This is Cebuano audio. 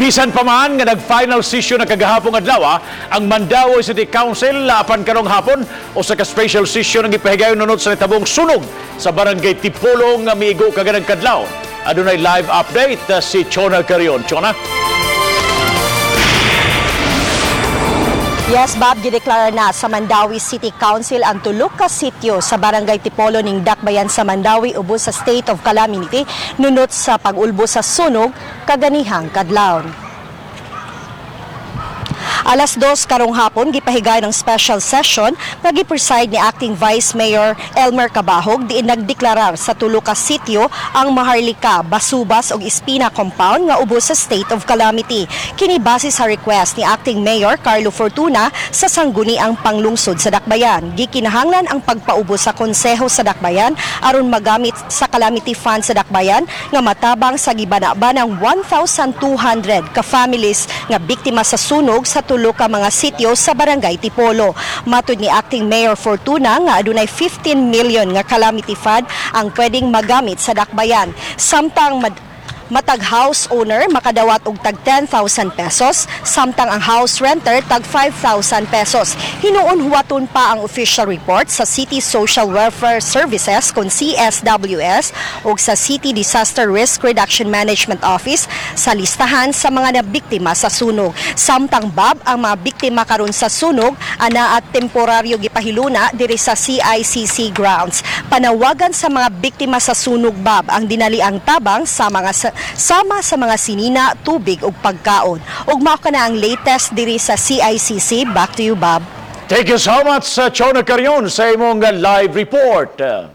Bisan pa man nga nag-final session na kagahapong adlaw ang Mandaue City Council, apan karong hapon usa ka special session ang gipahigayon nunot sa nitabong sunog sa Barangay Tipolo nga miigo kaganang kadlaw. Adunay live update si Chona Carion. Chona? Yes, Bob, gideklara na sa Mandaue City Council ang tulo ka sitio sa Barangay Tipolo ning Dakbayan sa Mandaue ubos sa state of calamity nunot sa pag-ulbo sa sunog kaganihang kadlawon. Alas 2 karong hapon, gipahigay ng special session nga gipreside ni Acting Vice Mayor Elmer Cabahog, diin nagdeklarar sa tulo ka sitio, ang Maharlika, Basubas ug Espina Compound, nga ubos sa state of calamity. Kini base sa request ni Acting Mayor Carlo Fortuna sa Sangguniang Panglungsod sa Dakbayan. Gikinahanglan ang pagpaubos sa Konseho sa Dakbayan aron magamit sa calamity fund sa Dakbayan nga matabang sa gibana-banang 1,200 ka families nga biktima sa sunog sa tulo ka mga sitio sa Barangay Tipolo. Matud ni Acting Mayor Fortuna nga adunay 15 million nga calamity fund ang pwedeng magamit sa Dakbayan. Samtang matag house owner makadawat og tag 10,000 pesos, samtang ang house renter tag 5,000 pesos. Hinuon huwaton pa ang official report sa City Social Welfare Services kon CSWS ug sa City Disaster Risk Reduction Management Office sa listahan sa mga nabiktima sa sunog. Samtang, Bob, ang mga biktima karon sa sunog ana at temporaryo gipahiluna diri sa CICC grounds. Panawagan sa mga biktima sa sunog, Bob, ang dinaliang tabang sa mga sama sa mga sinina, tubig ug pagkaon. Ug mao kana ang latest diri sa CICC. Back to you, Bob. Thank you so much, Chona Carion, sa imong live report.